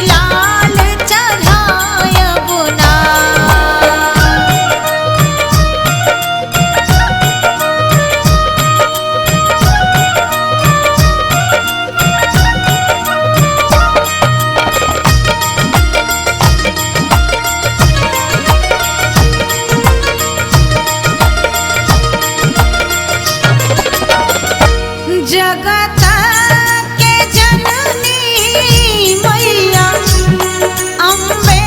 लाल चढ़ायब ना। जगत के जननी मैया अम्बे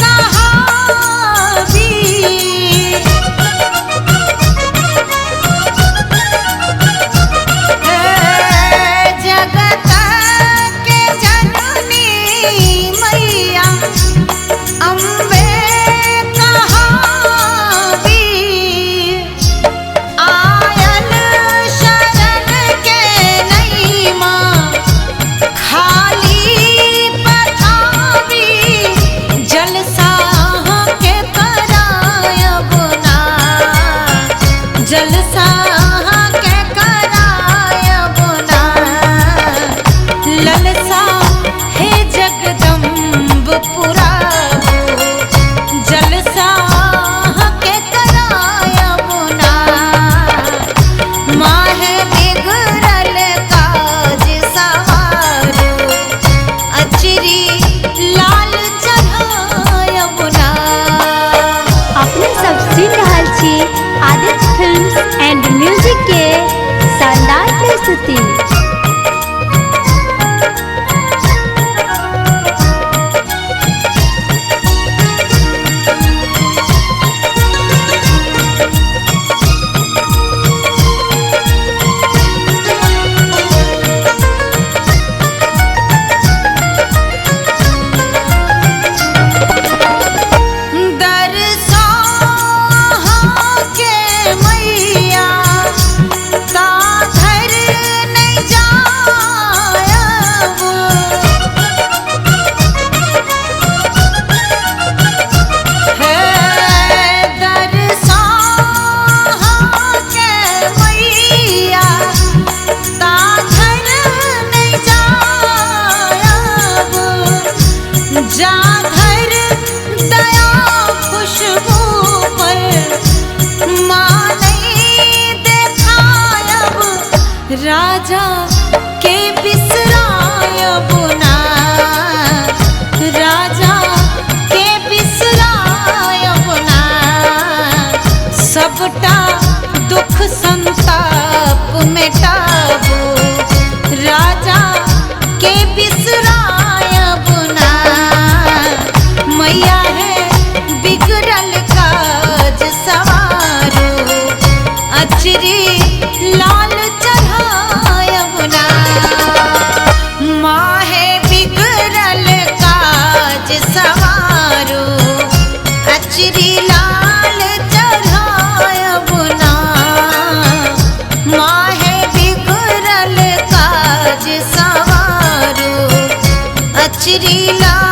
कहावी, जगत के जननी मैया अम्बे कहावी, आयल शरण के नैमा खाली पठावी, जलसा के करायब ना, जलसा के करायब ना। ललसा हे जगदम्ब पुराबो, जलसा के करायब ना। माहे बिगड़ल काज सवारो, अचरी लाल चढ़ायब ना। अपने सब सुन रहल छी आदित्य फिल्म्स एंड म्यूजिक के शानदार प्रस्तुति। दरसा के मैया ताधर नहीं जायब, हे दरसा के मैया ताधर नहीं जायब, जाधर दया खुशबू पर माँ नहीं देखायब, राजा के बिसरायब ना, राजा के बिसरायब ना। सबटा दुख संताप मिटाबो, राजा के बिसरायब ना। मैया है बिगड़ल काज सवारो, अचरी लाल चढ़ायब ना। माँ है बिगड़ल काज सवारो, अचरी लाल चढ़ायब ना। माँ है बिगड़ल काज सवारो, अचरी लाल